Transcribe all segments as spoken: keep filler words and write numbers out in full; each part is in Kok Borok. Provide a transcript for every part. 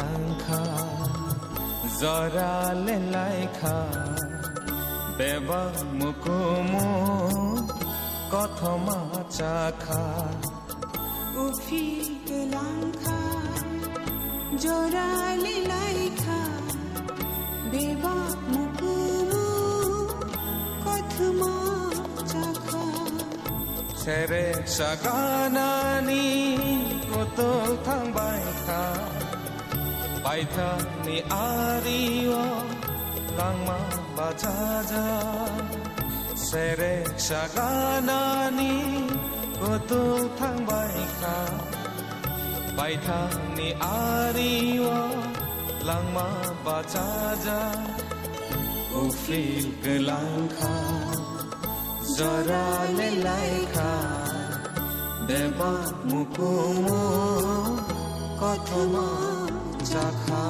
Langkha, jora le laikha, bebak mukumu kothoma chakha. Uphil kwlangkha, jora le laikha, bebak mukumu kothoma chakha. Serek saganani kutuk thangbai kha, paithakni ario langma bachaja. Serek saganani kutuk thangbai kha, paithakni ario langma bachaja. Uphil kwlangkha, jora le laikha, bebak mukumu kothoma chakha.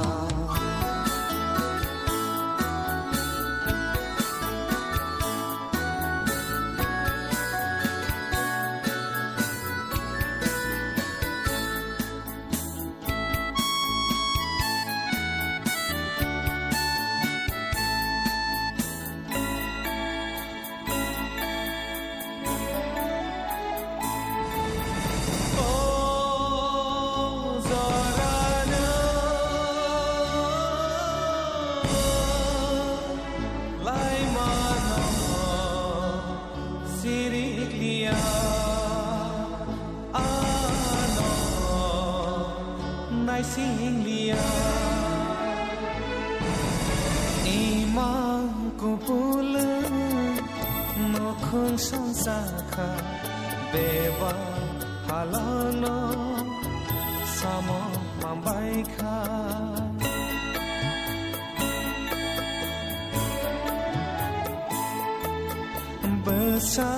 Sirikliya, ano naisingliya. Imang kupulung nukhung sangsakha, beba halano samo mambaikha. Bwsa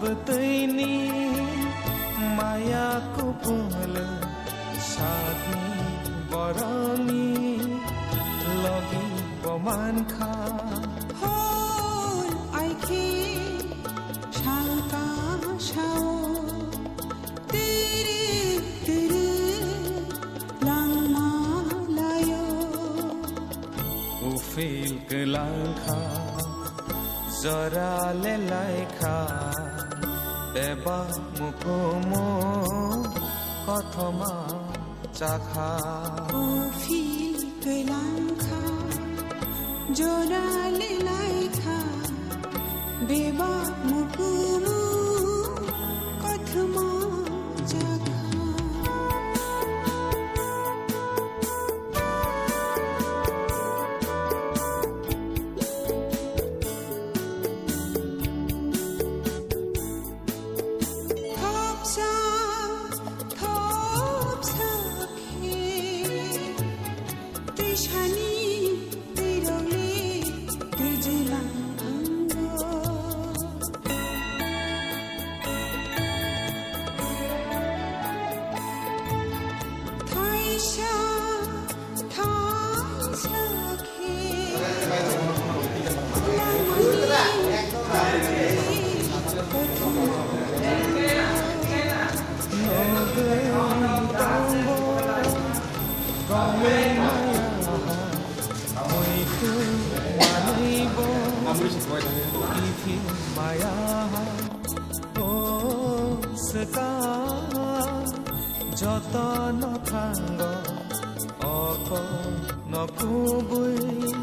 bwtwini maya kupulung sakni borokni logi bo mankha. Hor aikhe salka sao. Tiri tiri langma layo. Uphil kwlangkha, jora le laikha, beba mukumu kothoma chakha. Uphil kwlangkha, jora le laikha, beba mukumu kothoma chakha. Thopsa, thopsa khe, twisani twirokle twijilang ango. Thaisa, thaisa Jotono thango oko no kubui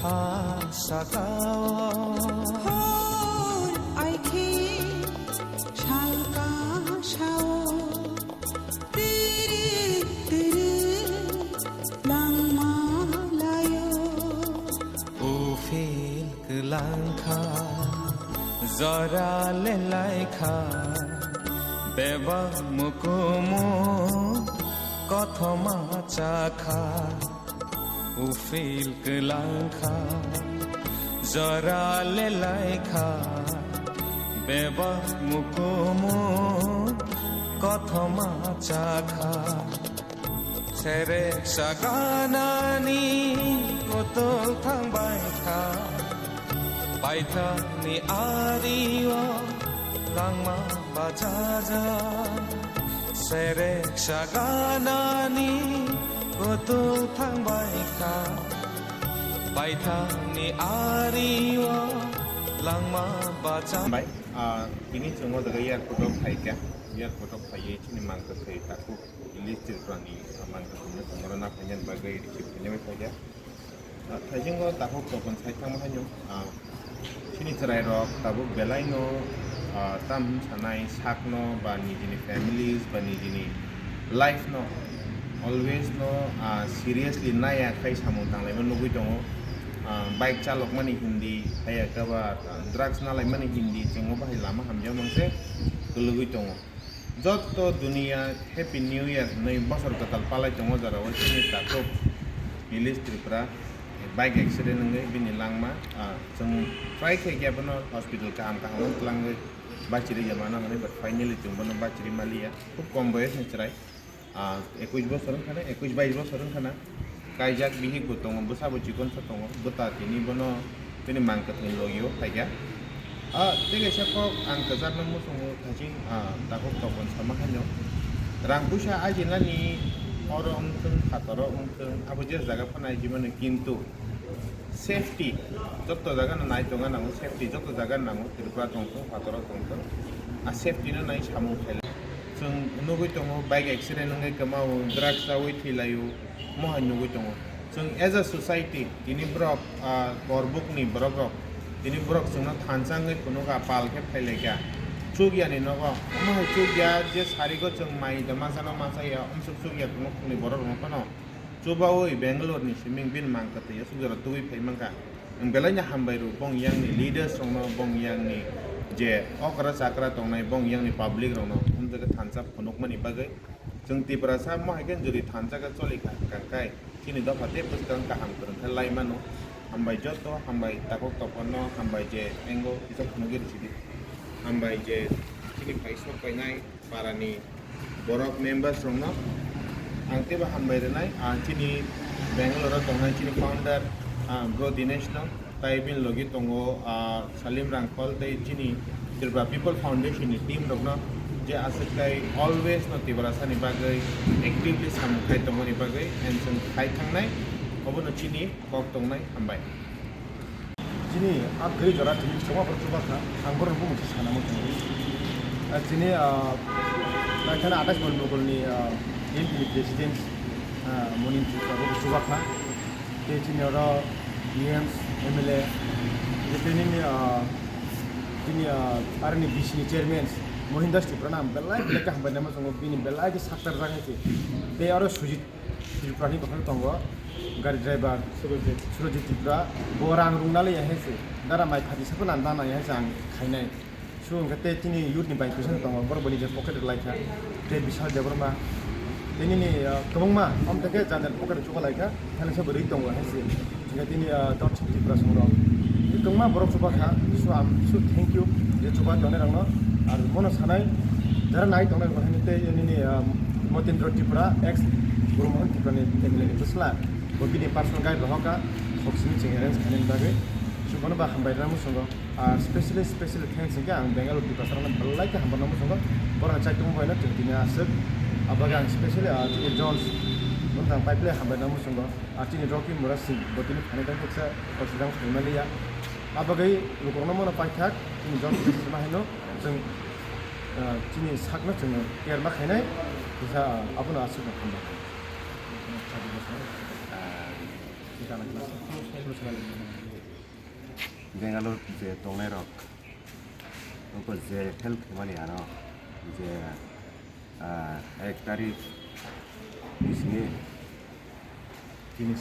ha sakao. Hor aikhe salka sao, tiri tiri langma layo. Uphil kwlangkha, jora le laikha, bebak mukumu kothoma chakha. Uphil kwlangkha, jora le laikha, bebak mukumu kothoma chakha. Serek saganani kutuk thangbai kha, paithakni ario langma bachaja. Serek saganani Koto thangbai kha, paithangni ari-o langma bacha. Bai, ah, tini chwng o jaga airport o phaikha, airport o phaiwi chini mangkwthwi takhuk English Tripura ni mangkwthwi no chwng oro naphaina bagwi receive khaina bai phaikha. Ah, thaisingo takhuk tokon sai thangma haino, ah, chini chwrairok tabuk belaino, ah, tam sanai sakno ba nijini families ba nijini life no always no, ah, seriously naiya khai samung tanglaima nugwi tongo. Ah, bike chalokmani hindi, haiya khe ba, ah, drugs nalaimani hindi chwngno bahai lama hamya mangse kwlwgwi tongo. Joto duniya Happy New Year hinwi bosor kwtal palai tongo jora o chini takhuk English Tripura bike accident wngwi bini langma, ah, chwng try khaikha bono hospital kaham kaham o twlangwi bachirwi ya mano hinwi, but finally chwng bono bachirwi maliya. Khub kom boyos ni chwrai, ah, ekush bosor wngkha na, ekush bais bosor wngkha na. Kaijak bihik bo tongo, bwsa bo chikon sa tongo, bwta tini bono bini mang kwthwini logi o phaikha. Ah, tei kaisa kok ang kwchar no muchungo thaching, ah, takhuk tokon sama haino. Rang puisa ajinani oro wngthwng, phataro wngthwng, abo je jaga phano ajimani, kintu safety, joto jaga no nai tongna nango, safety joto jaga no nango, Tripura tongthwng, phataro tongthwng, ah, safety no nai samung khailai. Chwng nugwi tongo, bike accident wngwi kwmao, drugs chawi thwilaio, mohai nugwi tongo. Chwng as a society, tini borok, ah, korbukni borok rok, tini borok chwngno thansa wngwi phunukha, pal khe phailaikha. Chukya ni nogo, omo hai chukya je sarigo chwng mai da masa no masa ya, umsuk chukya phunukni borok rokno phano. Chubaui Bangalore ni siming bini mang kwtwi aswk jora tubui phai mankha. Ang belai no hambai rw bong yang ni leaders rok no, bong yang ni je okra chakra tongnai, bong yang ni public rok no, um jaga thansa phunukmani bagwi. Chwng Tiprasa mo hai khe jodi thansa khe choli kha, hwnkha khe chini dopha tei bwskang kaham kwrwng khe lai mano. Hambai joto, hambai takhuk topor no, hambai je engo kisa phunugwi rw sidi. Hambai je chini phai sok painai. Parani borok members rokno ang teibo hambai rwnai, ah, chini Bangalore o tongnai chini founder, ah, bro Dinesh no, tai bini logi tongo, ah, Salim Rangkhol tei chini Tripura People Foundation ni team rokno, je aswk tai always no Tiprasa ni bagwi actively samung khai tongmani bagwi, and chwng khai thangnai, obono chini kok tongnai. Hambai. Chini a kwrwi jora chini chwngma borok chubakkha, ang borokno bumung se sana muchungo. Ah, chini, ah, paithakni athais Moni Mukul ni, ah, N P ni president, ah, Monin Tripura bo chubakkha. Tei chini oro E Ms, M L A, tei nini, ah, chini, ah, R N B C ni chairman Mohin Das Tripura no ang belai belai khe hambai nai muchungo, bini belai khe saktarjak hai se. Tei oro Sujit Tripura ni bwkhak tongo, gari driver Surojit. Surojit Tripura, bo rang rung nalai ya hai se, dara mai phaji sabo nan dan ya hai se ang khainai. Su hwnkhe tei chini youth ni bai kisa tongo, borok bo nijor pocket rok lai kha, tei Bishal Debbarma, tei nini, ah, kwbangma, omo tei khe jani jani pocket rok chuba lai kha, thani sabo rwi tongo hai se. Hingke tini, ah, Dotson Tripura songrok kwbangma borok chuba kha, so, am, so thank you je chuba tongnai rokno. Ar bono sanai jara nai tongnai rok haino tei nini, ah, Motindra Tripura, ex Guru Mohan Tripura ni M L A ni bwsla, bo bini personal guide rohor kha, kok simi chwng arrange khainani bagwi. So bono ba hambai rwna muchungo. Ah, specially, specially thanks hingke ang Bangalore Tiprasa rokno belai khe hambai rwna muchungo. Borokni chaitung bai no chwng tini aswk. Abagwi ang specially, ah, chini Jones, bono ang pipe hambai rwna muchungo. Ar chini Rocky Murasing bo tini phainai tong khe kisa kochirang phaimaliya. Abagwi lukurokno mano paithak chini John Christ ma haino chwng, ah, chini sakno chwng care ma khainai kisa, ah, abono aswk no hambai. Ah, Bangalore je tongnai rok, abo je help khaimani ano je, ah, ek tarik ni simi tini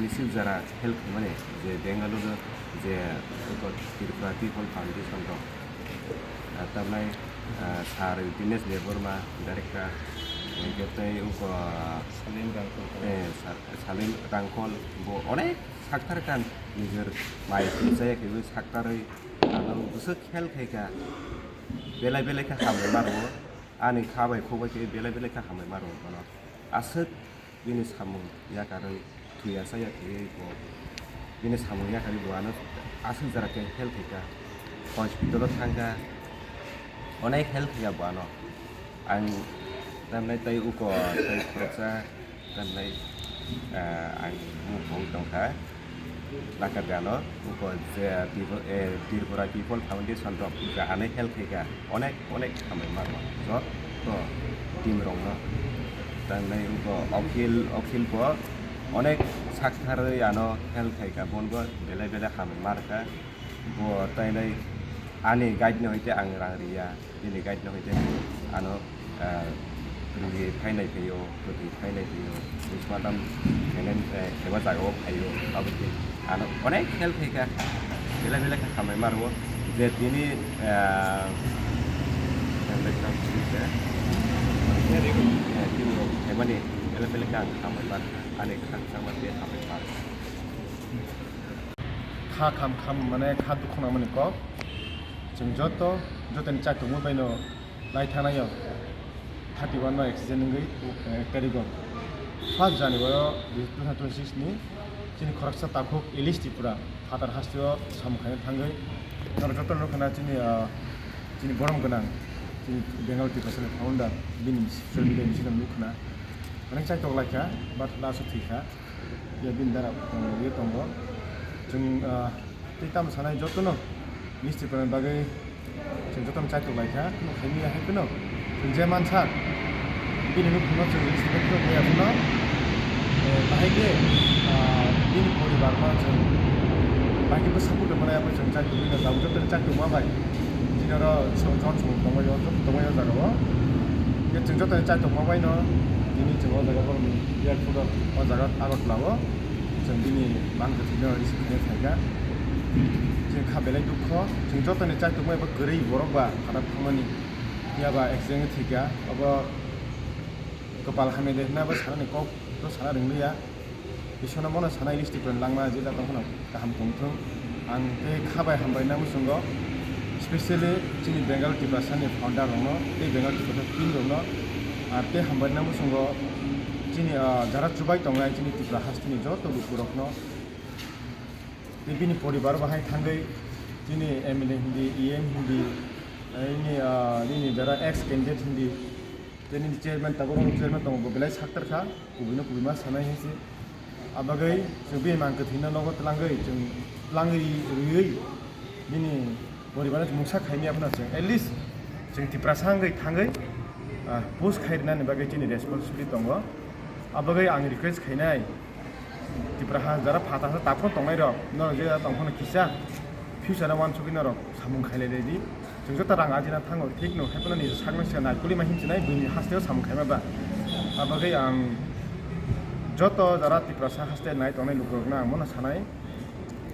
swijak jara help khaimani je Bangalore je uko Tripura People Foundation rok, ah, tamnai, ah, Sir Dinesh Debbarma, director, hingke tei uko, Salim Rangkol. Eh, Sir Salim Rangkol bo onek saktar kan nijor mai chaya kaiwi saktarwi ano bwswk help khaikha, belai belai khe hambai maro. Ani kha bai khuk bai khe belai belai khe hambai maro bono. Aswk bini samung yakarwi thwiya chaya khe bo bini samung yakarwi bo ano aswk jora khe help khaikha, hospital o thangkha, onek help khaikha bo ano. Ang tamnai tei uko tei khoroksa tamnai Ah, ang bumung tongkha, Lakha Dano, uko je People, eh, Tripura People Foundation rok je ano help khaikha, onek, onek hambai mano, joto team rokno. Tamni uko Akhil, Akhil bo onek saktharwi ano help khaikha, bonbo belai belai hambai markha. Bo tainai ani guide no hoite ang rang riya, bini guide no hoite ano, ah, rwi phainai phaio, kwtwi phainai phaio, buchmadam khainai, eh, kheba jagao phaio, aboni ano onek help khaikha, belai belai khe hambai maro je tini, ah, eh, tini rok khaimani belai belai khe ang hambai mar, ani khakchangma tei hambai mar. Kha kham kham mane kha dukhu nangmani kok. Chwng joto, jotoni chaitokma baino lai thanaio thirty one no accident wngwi, eh, ek tarikgo first January o two thousand twenty six ni chini khoroksa takhuk Ilish Tripura phatar hasteo samung khaina thangwi norok joto nukha na chini, ah, chini borom gwnang chini Bengali Tiprasa ni founder bini social media ni sitang nukha na. Onek chaitok laikha, but last o thwikha. Ya bini dara, uh, ye tongo. Chwng, uh, tei tamo sanai jotono Ilish Tripura ni bagwi chwng jotono chaitok laikha, kheno khaimya hai phano chwng je mansa bini nukhungno chwng Ilish Tripura ni bagwi ya phano, uh, bahai khe, uh, bini poribar no chwng bahai khe bwsa support rwmani abo chwng chaitok wngkha, tabuk jotono chaitok ma bai. Chini oro chwng jon chwng tongbaio, joto tongbaio o jaga o. Khe chwng jotono chaitok ma baino tini chwng o jaga borokni airport o, o jaga Agartala o chwng bini bangkwthwino receive khaina phaikha. Chwng kha belai dukho, chwng jotoni chaitokma eba kwrwi borok ba khata thangmani phiya ba accident thwikha, obo kwpal hamya de hwnwi abo sanani kok to sana rwngya. Isano mono sana Ilish Tripura ni langma je jatong phano kaham tongthung. Ang tei kha bai hambai na muchungo, specially chini Bengali Tiprasa ni founder rokno tei Bengali Tiprasa team rokno, ah, tei hambai na muchungo chini, ah, jara chubai tongnai chini Tripura hasteni joto lukurokno tei bini poribar bahai thangwi chini M L A hindi, E M hindi, ah, ini, ah, nini jara ex candidate hindi, tei nini chairman tabuk chairman tongo bo belai saktar kha, kubui no kubui ma sanai hai se. Abagwi chwng bini mang kwthwino nogo tlangwi chwng tlangwi rwiwi bini poribarno mungsa khaimya phano chwng at least chwng Tiprasa wngwi thangwi, ah, post khai rwnani bagwi chini responsibility tongo. Abagwi ang request khainai Tiprasa jara phatasa taphano tongnai rok, norok je tong phano kisa future o wansugwi norok samung khailai di. Chwng joto rang ajina thango, thik no, hai phano nini sakno se nai kulima hinchwnai, buini hasteo samung khaima ba. Abagwi ang joto jara Tiprasa haste nai tongnai lukurokno ang mono sanai,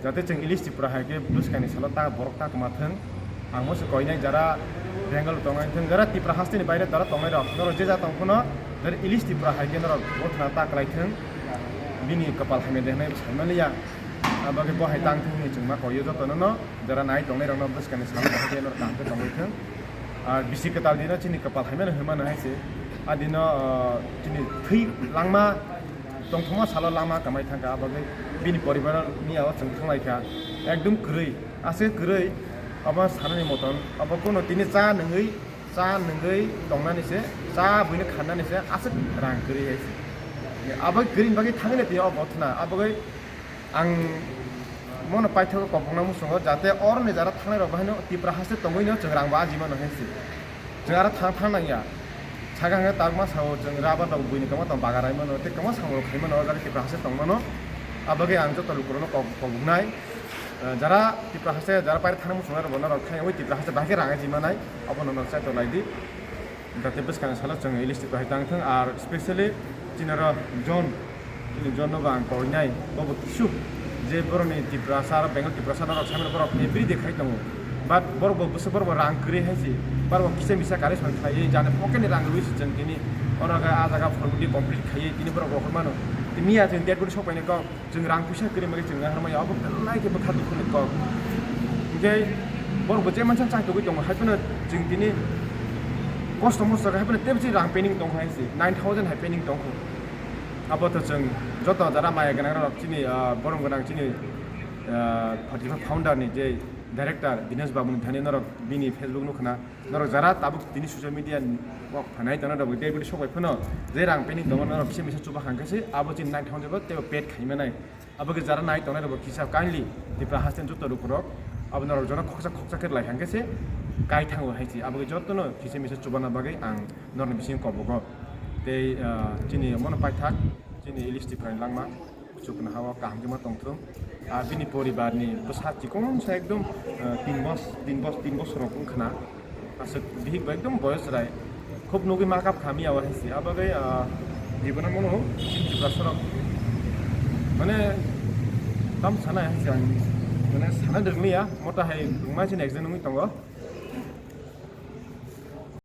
jate chwng Ilish Tripura hai khe bwskangni salo ta borok ta kwma thwng. Ang moso koinai jara Bengal tongnai thwng, jara Tripura hasteni baire jara tongnai rok, norok je ja tong phano, jara Ilish Tripura hai khe norok bothana ta kwlai thwng, bini kwpal hamya de hwnwi saimaliya. Abagwi bo hai tang thwng hinwi chwng ma koio jotono no. Jara nai tongnai rokno bwskangni salo bahai khe norok kaham khe tongwi thwng. Ah, bisi kwtal dino chini kwpal hamya no hwnmano hai se. A dino, ah, chini thwi langma tongthokma salo langma kamai thangkha, abagwi bini poribar ni abo chwng thanglaikha. Ekdom kwrwi, aswk kwrwi, abo sanani moton, abo kono tini cha nungwi, cha nungwi tongnani se, cha buino kharnani se, aswk rang kwrwi hai se. Abo kwrwini bagwi thangwi tini abo thwna, abagwi Ang mono paithago kobokna muchungo, jate oroni jara thangnai rok bahaino Tipra haste tongwino chwng rang bo aji mano hai se. Chwng aro thang thang nangya. Saka hwnwi tabuk ma sao chwng rubber rok buini kwma tong baga rai mano, tei kwma samung rok khai mano, o jaga Tipra haste tong mano. Abagwi ang joto lukurokno kok-, koboknai. Eh, jara Tipra haste, jara pairi thangna muchungnai rok bono rok khai, oi Tipra haste bahai khe rang aji manai, abono norok chaitor lai di. Jate bwskangni salo chwng Ilish Tripura hai tang thung, ar specially chini oro John, chini John no bo ang koinai, bo bo kisu je borokni Tiprasa aro Bengali Tiprasa norok samani borok everyday khai tongo, but borok bo bwswk borok bo rang kwrwi hai se, borok bo kisa misa kari song khlaiwi jani pocket ni rang rwui se chwng tini oro khe ah jaga formality complete khaiwi tini borok rohor mano, tini miya chwng dead body sok painai kok. Chwng rang puisa kwrwi bagwi chwng naharmaya, obo belai khe bwkha dukhuni kok. Hinkhe borok bo je mansa chai togwi tongo, hai phano chwng tini kosto mosto khe hai phano tebsi rang pending tong hai se, nine thousand hai pending tong kho. Abo to chwng joto jara maya gwnang rok chini, ah, borom gwnang chini, ah, forty five founder ni je director Dinesh Babu ni thani norok bini Facebook nukha na, norok jara tabuk tini social media o phanai tongna rok deputy sok bai phano je rang pending tongo norok kisa misa chuba hangkhe se abo chini nai thang jabo tebo pet khai manai. Abo khe jara nai tongnai rok kisa kindly Tipra haste joto lukurok abo norok jono khoksa khoksa khe lai hangkhe se kai thango hai se abo khe jotono kisa misa chubana bagwi ang norokni bisingo kobogo. Tei, ah, chini mono paithak chini Ilis Tipra ni langma. Chuknoha o kaham khe ma tongthung. Ah, bini poribar ni bwsa chikon sa ekdom, ah, tin bos, tin bos, tin bosor rok wngkha na. Aswk bihik bo ekdom boyos rai. Khub nugwi ma kap kha miya o hai se. Abo bai, ah, jibon mono chini Tiprasa rok mane tam sana hai se ang mane sana dwrwngya mota hai wngma chini exam wngwi tongo.